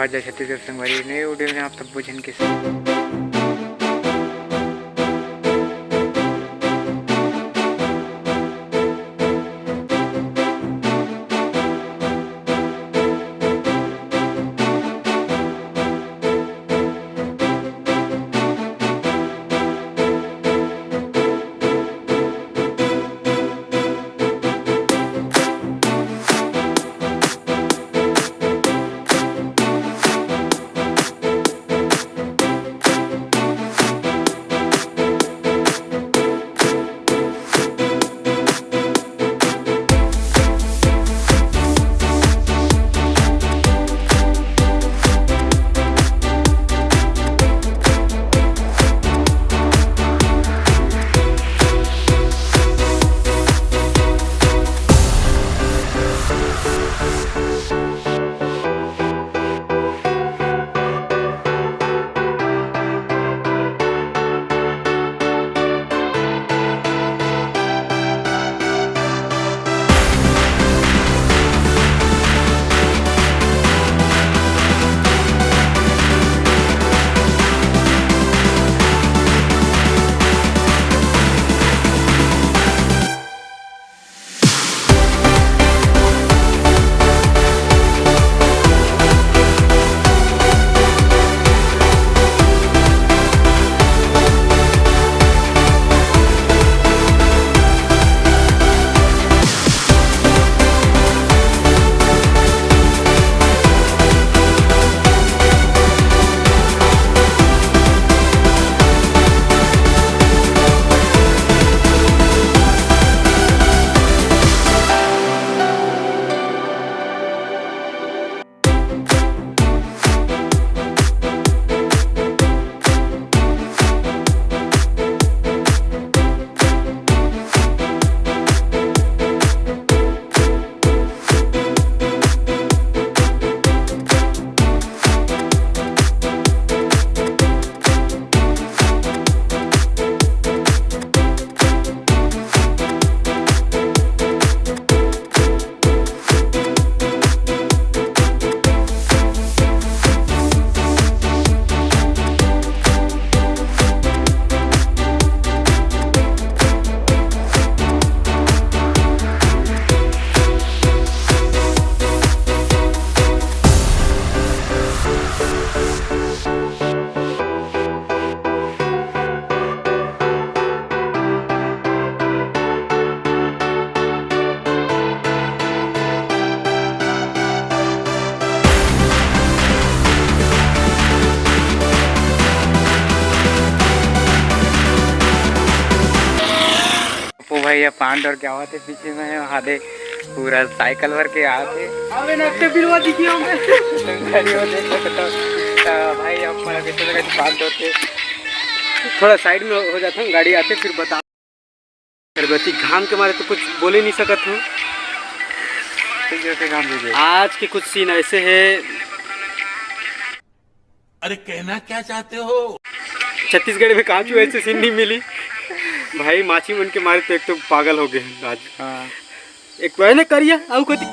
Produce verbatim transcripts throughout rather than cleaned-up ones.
आज छत्तीसगढ़ संगवारी नए वीडियो में आप सबो झन के साथ। पप्पू भाई, ये पान डोर के आवत हे पीछे में, हादे पूरा साइकिल भर के आवत हे। अबे ना, ते बिलवा दिखी हमें। गाड़ी में देख सकत हो। तो भाई, आप मोला कैसे लगा पान डोर के? थोड़ा साइड में हो जाता हूँ, गाड़ी आते फिर बता। गर्भवती घाम के मारे तो कुछ बोले नहीं सकत हूँ। ठीक है, फिर घाम दे दे। आज के कुछ सीन ऐसे है। अरे, कहना क्या चाहते हो? छत्तीसगढ़ में कहाँ ऐसे सीन नहीं मिली भाई। माछी मन के मारे तो एक तो पागल हो गए आज। हाँ। एक तो है ना करिया, आऊ कति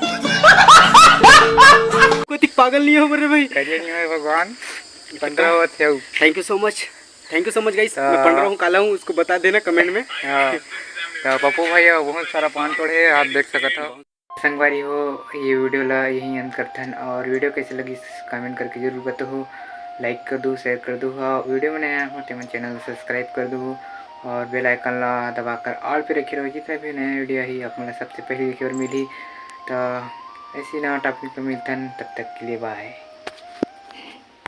कति पागल नहीं हो रे भाई। करिया नहीं हो भगवान, पंद्रह होत हे। Thank you so much, thank you so much guys। तो मैं पंद्रह हूँ, काला हूँ, उसको बता देना कमेंट में। हाँ, तो पप्पू भाई बहुत सारा पान तोड़े, आप देख सकत हो। संगवारी हो, ये वीडियो ला यहीं अंत करथन और वीडियो कैसे लगी कमेंट करके जरूर बताओ। लाइक कर दो, शेयर कर दो, हाँ, वीडियो में नया हो तो मेरे चैनल सब्सक्राइब कर दो और बेल आइकन ला दबाकर ऑल पे रखे रहो, जितना भी नया वीडियो ही आप मोला सबसे पहले देखे बर मिली। तो ऐसे नवा टॉपिक पे मिलथन, तब तक के लिए बाय।